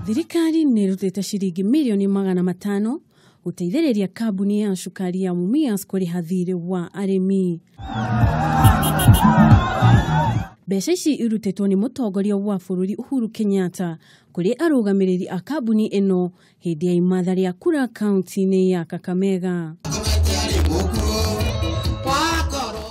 Thirikari nĩ ĩrutĩte ciringi mirioni 500 gũteithĩrĩria kambuni ya cukari ya Mumias kũrĩha thirĩ wa arĩmi. Mbeca ici irutĩtwo nĩ mũtongoria wa bũrũri Uhuru Kenyatta kũrĩ arũgamĩrĩri a kambuni ĩno hĩndĩ ya imatha rĩa kura kaunti-inĩ ya Kakamega.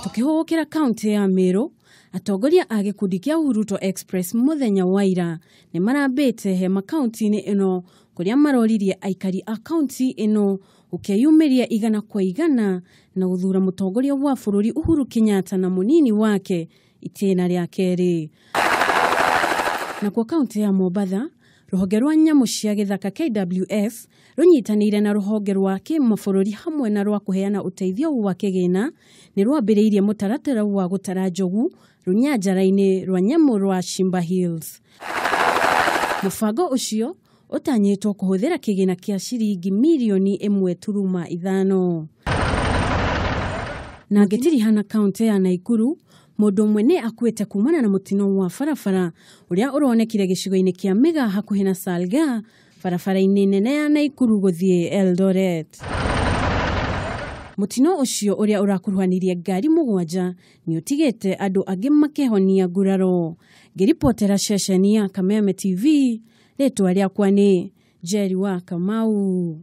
Tukĩhũgũkĩra kaunti ya Meru, atongoria a gĩkundi kĩa Uhuruto Express mũthenya wa ira nĩ marambĩte hema kaunti-inĩ ĩno kũrĩa maroririe aikari a kaunti ĩno gũkeyumĩria igana kwa igana na gũthura mũtongoria wa bũrũri Uhuru Kenyatta na mũnini wake itĩna rĩa kerĩ. Nakuo kaunti ya Mombatha, rũhonge rwa nyamũ cia gĩthaka KWS rũnyitanĩire na rũhonge rwa kĩmabũrũri hamwe na rwa kũheana ũteithio wa kĩgĩna nĩ rwambĩrĩirie mũtaratara wa gũtara njogu rũnyanjara-inĩ rwa nyamũ rwa Shimba Hills. Mũbango ũcio ũtanyĩtwo kũhũthĩra kĩgĩna kĩa ciringi mirioni 1.5. Na ngĩtirihana kaunti ya Naikuru, mũndũ ũmwe nĩ akuĩte kumana na mũtino wa barabara ũrĩa ũronekire gĩcigo-inĩ kĩa Mĩgaa hakuhĩ na Salga barabara-inĩ nene ya Naikuru gũthiĩ Eldoret. Mũtino ũcio ũrĩa ũrakuruhanirie ngari 7 nĩ ũtigĩte andũ angĩ makĩhonia nguraro. Ngĩribotera ceceni ya Kameme TV, rĩtwa rĩakwa nĩ Jerry wa Kamau.